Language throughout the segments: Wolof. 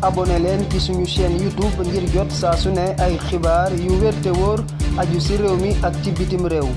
abonné leen ci suñu chaîne YouTube ngir jot saa su ne ay xibaar yu wér te wóor aju ci réew mi ak ci bitim réew.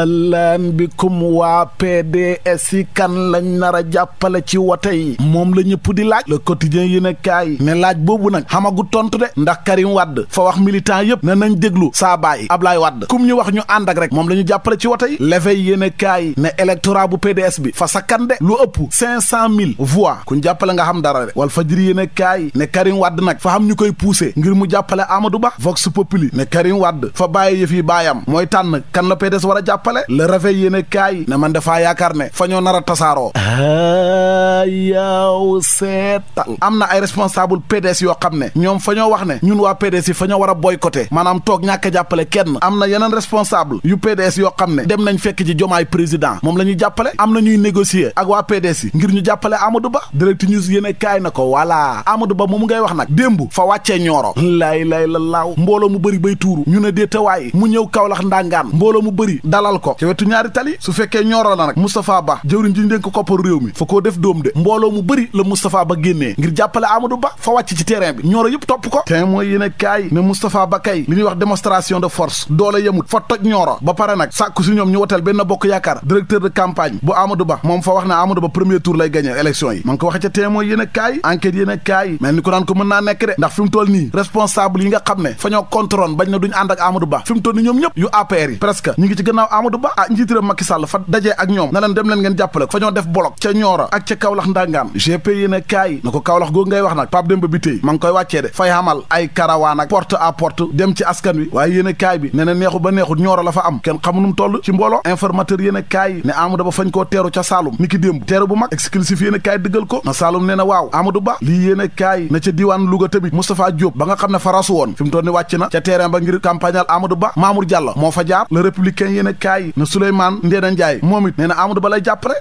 lan bikum waa PDS yi kan lañ nar a jàppale ci wote yi moom la ñëpp di laaj. Le Quotidien yéen a kaay ne laaj boobu nag xamagu tontu de ndax Karim Wade fa wax militant yëpp ne nañ déglu saa baay Ablaye Wade kum ñu wax ñu ànd ak rek moom la ñu jàppale ci wote yi. L'Éveil yéen a kaay ne électorat bu PDS bi fa sakkan de lu ëpp 500 000 voix kuñ jàppale nga xam dara de. Walf Fadjri yéen a kaay ne Karim Wade nag fa xam ñu koy poussé ngir mu jàppale Amadou Ba. Vox Populi ne Karim Wade fa bàyyi yëf yi baayam mooy tànn kan la PDS war a jàppale. Le Réveil yéene kaay ne man dafaa yaakaar ne fa ñoo nar a tasaaroo. Yow seetal am na ay responsable PDS yoo xam ne ñoom fa ñoo wax ne ñun waa PDS yi fa ñoo war a boycotté maanaam toog ñàkk a jàppale kenn. am na yeneen responsable yu PDS yoo xam ne dem nañ fekk ci Jomaay président moom la ñuy jàppale. am na ñuy négocier ak waa PDS yi ngir ñu jàppale Amadou Ba. Direct News yéene kaay na ko voilà Amadou Ba moomu ngay wax nag démb fa wàccee Ñooro lay la laaw mbooloo mu bëri bay tuuru ñu ne déetawaay mu ñëw Kaolack ndangaan mbooloo mu bëri dalal ko ci wetu ñaari tali su fekkee Ñooro la nag Moustapha Ba jëwriñ ji ñu dénk kopparu réew mi fa koo def doom de mbooloo mu bëri la Moustapha Ba génnee ngir jàppale Amadou Ba fa wàcc ci terrain bi Ñooro yëpp topp ko te mooy yéen a kaay ne Moustapha Ba kay li ñuy wax démonstration de force doole yemut fa toj Ñooro ba pare nag sàkku si ñoom ñu woteel benn bokk yaakaar directeur de campagne bu Amadou Ba moom fa wax ne Amadou Ba premier tour lay gagné élection yi ma ngi ko waxe ca te mooy yéen a kaay enquête yéen a kaay mel ni ko naan ko mën naa nekk de ndax fi mu toll nii responsable yi nga xam ne fa ñoo contrôle bañ na duñ ànd ak Amadou Ba fi mu toll nii ñoom ñëpp yu APR yi presque ñu ngi ci gannaaw Amadou Ba njiitiram Macky Sall fa dajee ak ñoom na leen dem leen ngeen jàppale ko fa ñoo def bolok ca Ñooro ak ca Kaolack ndangaan GP yéen a kaay na ko Kaolack googu ngay wax nag Pape Demba bi tey ma ngi koy wàccee de fay xamal ay karawaan ak porte à porte dem ci askan wi waaye yéen a kaay bi ne na neexu ba neexut Ñooro la fa am kenn xamu nu mu toll ci mbooloo informateur yéen a kaay ne Amadou Ba fañ koo teeru ca Saloum ni ki démb teeru bu mag exclusif yéen a kaay dëggal ko na Saloum nee na waaw Amadou Ba lii yéen a kaay na ca diwaan Louga tamit Moustapha Diop ba nga xam ne fa rasu woon fi mu toll ni wàcc na ca terrain ba ngir campagnal Amadou Ba Mamour Diallo moo fa jaar le républicain yéen a kaay na Souleymane Ndéné Ndiaye moom it nee na Amadou Ba lay jàppale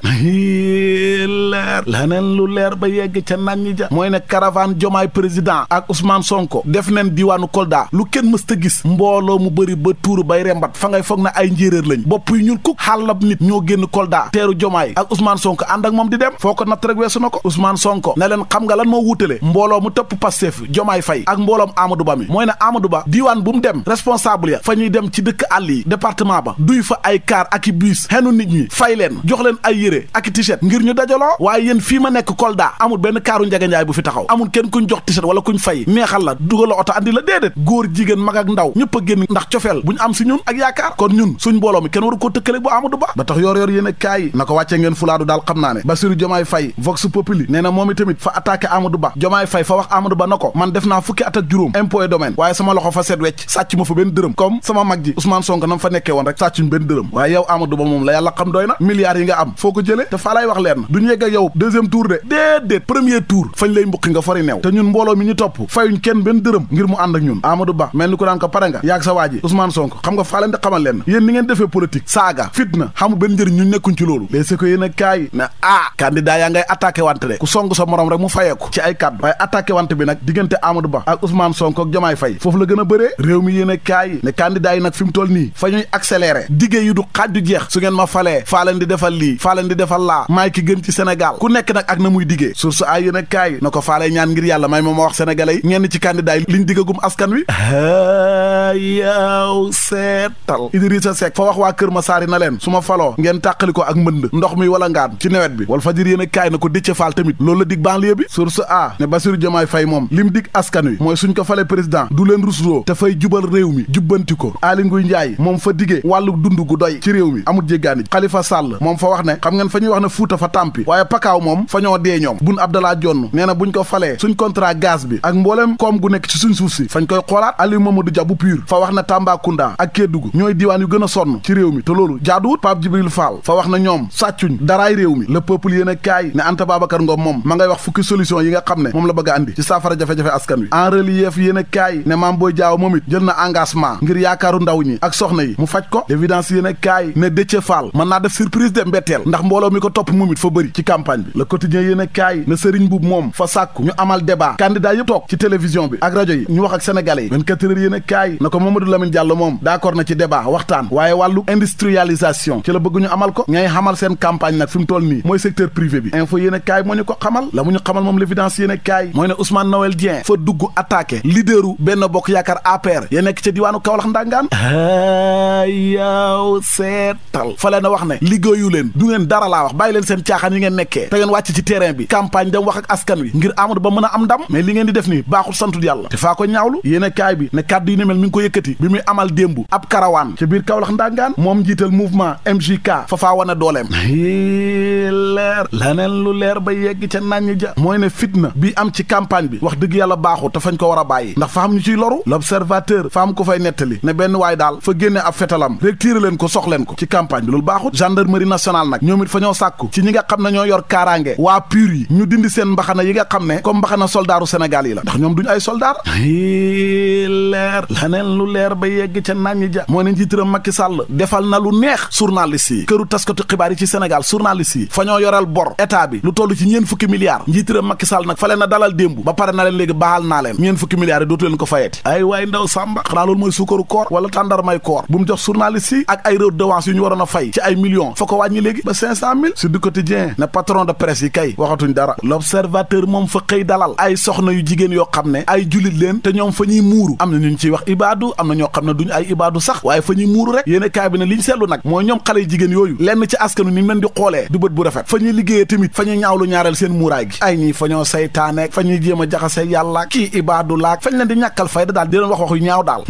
leer laneen lu leer ba yegg ca nañ ñi ja mooy ne caravane Jomaay président ak Ousmane Sonko def neen diwaanu Kolda lu kenn mës ta gis mbooloo mu bëri ba tuuru bay rembat fa ngay foog na ay njéeréer lañ bopp yi ñun kuk xàllab nit ñoo génn Kolda teeru Jomaay ak Ousmane Sonko ànd ak moom di dem foo ko natt rek weesu na ko Ousmane Sonko ne leen xam nga lan moo wuutale mbooloo mu tëpp Pastef Jomaay Fay ak mbooloom Amadou Ba mi mooy ne Amadou Ba diwaan bu mu dem responsable ya fa ñuy dem ci dëkk àll yi département ba duy fa ay car ak i bus xenu nit ñi fay leen jox leen ay yére ak i t-shirt ngir ñu dajaloo waaye yéen fii ma nekk Kolda amul benn kaaru njaganjaay bu fi taxaw amul kenn kuñ jox t-shirt wala kuñ fay neexal la dugal la oto andi la déedéet góor jigéen mag ak ndaw ñëpp a génn ndax cofeel bu ñu am si ñun ak yaakaar kon ñun suñ mbooloo mi kenn waru koo tëkkale bu Amadou Ba ba tax yor yéen a kaay na ko wàccee ngeen fulaadu daal xam naa ne Bassirou Diomaye Faye Vox Populi nee na moom itamit fa attaqué Amadou Ba Diomaye Faye fa wax Amadou Ba na ko man def naa fukki at ak juróom impôt et domaine waaye sama loxo fa set wecc sàcc ma fa benn dërëm comme sama mag ji Ousmane Sonko nam fa nekkee woon rek sàccuñ benn dërëm waaye yow Amadou Ba moom la yàlla xam doy na milliards yi nga am foo ko jëlee te faa lay wax leen duñu yegg ak yow deuxième tour de déedéet premier tour fañ lay mbuqi nga fori neew te ñun mbooloo mi ñu topp fayuñ kenn benn dërëm ngir mu ànd ak ñun Amadou Ba mel ni ko daan ko pare nga yaag sa waa ji Ousmane Sonko xam nga faa leen di xamal leen yéen ni ngeen defee politique saaga fitna xamul benn njëriñ ñun nekkuñ ci loolu léeg ko yéen a kaay na candidat yaa ngay attaqué wante de ku song sa morom rek mu fayeeku ci ay kàddu waaye attaqué wante bi nag diggante Amadou Ba ak Ousmane Sonko ak Diomaye Faye foofu la gën a bëree réew mi yéen a kaay ne candidat yi nag fi mu toll nii fa ñuy accéléré diggée yu du xaaj du jeex su ngeen ma falee faa leen di defal lii faa leen di defal laa maay ki gën ci Sénégal ku nekk nag ak na muy diggee source ay yéen a kaay na ko faa lay ñaan ngir yàlla may ma wax sénégalais yi ñenn ci candidat yi liñ diggagum askan wi yaw seetal Idrissa Seck fa wax waa Kër Massar na leen su ma faloo ngeen tàqali ko ak mbënd ndox mi wala ngaan ci nawet bi Walf Fadjri yéen a kaay na ko Déthié Fall tamit loolu la dig banlieue bi source a ne Bassirou Diomaye Faye moom lim dig askan wi mooy suñ ko falee président du leen rusloo te fay jubal réew mi jubbanti ko Aly Ngouille Ndiaye moom fa diggee wàllu dund gu doy ci réew mi amul jéggaani Khalifa Sall moom fa wax ne xam ngeen fa ñuy wax ne Fuuta fa tàmpi waaye pakaaw moom fa ñoo dee ñoom Boun Abdallah Dionne nee na buñ ko falee suñ contrat gaz bi ak mbooleem koom gu nekk ci suñ suuf si fañ koy xoolaat Aliou Mamadou Dia bu PUR fa wax na Tambacounda ak Kédougou ñooy diiwaan yu gën a sonn ci réew mi te loolu jaaduwut Pape Djibril Fall fa wax na ñoom sàccuñ daraay réew mi le peuple yéen a kaay ne Anta Babacar Ngom moom ma ngay wax fukki solution yi nga xam ne moom la bëgg a andi ci saafara jafe-jafe askan wi en relief yéen a kaay ne Mame Boye Diao moom it jël na engagement ngir yaakaaru ndaw ñi ak soxna yi mu faj ko évidence yéen a kaay ne Déthié Fall mën naa def surprise de mbetteel ndax mbooloo mi ko topp moom it fa bëri ci campagne campagne bi Le Quotidien yéen a kaay na Serigne Mboup moom fa sàkku ñu amal débat candidat yëpp toog ci télévision bi ak rajo yi ñu wax ak sénégalais yi 24 heures yéen a kaay na ko Mamadou Lamine Diallo moom d'accord na ci débat waxtaan waaye wàllu industrialisation ci la bëgg ñu amal ko ñay xamal seen campagne nag fi mu toll nii mooy secteur privé bi info yéen a kaay moo ñu ko xamal la mu ñu xamal moom l'évidence yéen a kaay mooy ne Ousmane Noël Dieng fa dugg attaqué leaderu Benno Bokk Yaakaar APR ya nekk ca diwaanu Kaolack ndangaan yaw seetal fa leen a wax ne liggéeyu leen du ngeen dara laa wax bàyyi leen seen caaxaan yi ngeen nekkee te ngeen wàcc ci terrain bi campagne dem wax ak askan wi ngir Amadou Ba mën a am ndam mais li ngeen di def nii baaxul santul yàlla te faa ko ñaawlu yéen a kaay bi ne kàddu yi ni mel mi ngi ko yëkkati bi muy amal démb ab karawaan ca biir Kaolack ndangaan moom njiital mouvement MJK fa faa wane dooleem leer laneen lu leer ba yegg ca naññ ja mooy ne fitna bi am ci campagne bi wax dëgg yàlla baaxul te fañ ko war a bàyyi ndax fa am ñu ciy loru l'observateur fa am ko fay nettali ne benn waay daal fa génne ab fetalam rek tiire leen ko sox leen ko ci campagne bi loolu baaxul gendarmerie nationale nag ñoom it fa ñoo sàkku ci ñi nga xam ne ñoo yor kaaraange waa PUR yi ñu dindi seen mbaxana yi nga xam ne comme mbaxana soldaaru Sénégal yi la ndax ñoom duñu ay soldaar leer laneen lu leer ba yegg ca naññ ja moo ne njiitaram Macky Sall defal na lu neex journaliste yi këru taskatu xibaar yi ci Sénégal journaliste yi fa ñoo yoral bor état bi lu toll ci ñeen fukki milliards njiitaram Macky Sall nag fa leen a dalal démb ba pare na leen léegi baal naa leen ñeen fukki milliards yi dootu leen ko fayeti ay waay ndaw sàmba xanaa loolu mooy suukaru koor wala tàndarmay koor bu mu jox journaliste yi ak ay redevance yu ñu waroon a fay ci ay millions fa ko wàññi léegi ba 500 000 sur du quotidien ne patron de presse yi kay waxatuñ dara l'observateur moom fa xëy dalal ay soxna yu jigéen yoo xam ne ay julit leen te ñoom fa ñuy muuru am na ñu ciy wax ibaadu am na ñoo xam ne duñu ay ibaadu sax waaye fa ñuy muuru rek yéen kaay bi ne li ñu seetlu nag mooy ñoom xale yu jigéen yooyu lenn ci askanu ni leen di xoolee du bët bu rafet fa ñuy liggéeyee tamit fa ñuy ñaawlu ñaareel seen muuraay gi ay ñii fa ñoo saytaaneek fa ñuy jéem a jaxase yàlla kii ibaadu laak fañ leen di ñàkkal fayda daal di leen wax yu ñaaw daal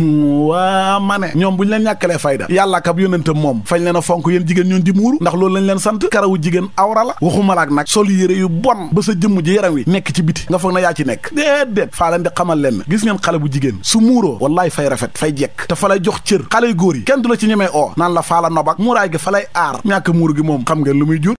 waa ma ne ñoom bu ñu leen ñàkkalee fayda yàlla kab yónnentam moom fañ leen a fonk yéen jigéen ñoon di muuru ndax loolu lañ leen sant karawu jigéen awra la waxumalaak nag sol yére yu bon ba sa jëmm ji yaram wi nekk ci biti nga foog na yaa ci nekk déedéet faa leen di xamal leen gis ngeen xale bu jigéen su muuroo wallaay fay rafet fay jekk te fa lay jox cër xale yu góor yi kenn du la ci ñemee oo naan la faa la nobak muuraay gi fa lay aar ñàkk muuru gi moom xam ngeen lu muy jur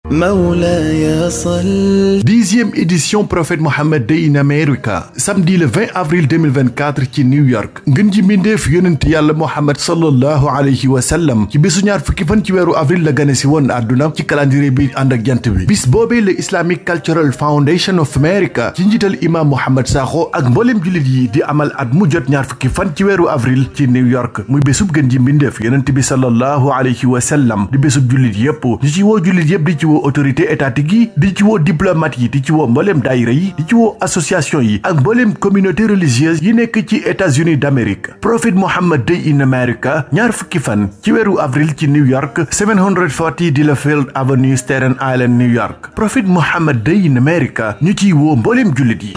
Mawlaya Sall. 10e édition Prophète Mohammed Day in America samedi le 20 avril 2024 ci New York ngën ji mbindeef yonent yàlla Mohammed sallallahu alayhi wa sallam ci bésu ñaar fukki fan ci weeru avril la gane si woon àdduna ci calendrier bi ànd ak jant bi bis boobee le Islamic Cultural Foundation of America ci njiital imam Mohamed Sakho ak mbooleem jullit yi di amal at mu jot ñaar fukki fan ci weeru avril ci New York muy bésub gën ji mbindeef yonent bi sallallahu alayhi wa sallam di bésub jullit yépp ñu ci woo jullit yépp di ci woo autorité étatique yi di ci woo diplomate yi di ci woo mbooleem daayira yi di ci woo association yi ak mbooleem communauté religieuse yi nekk ci États-Unis d'Amérique Prophet Mohammed Day in America ñaar fukki fan ci weeru avril ci New York 740 Delafield Avenue Staten Island New York Prophet Mohammed Day in America ñu ciy woo mbooleem jullit yi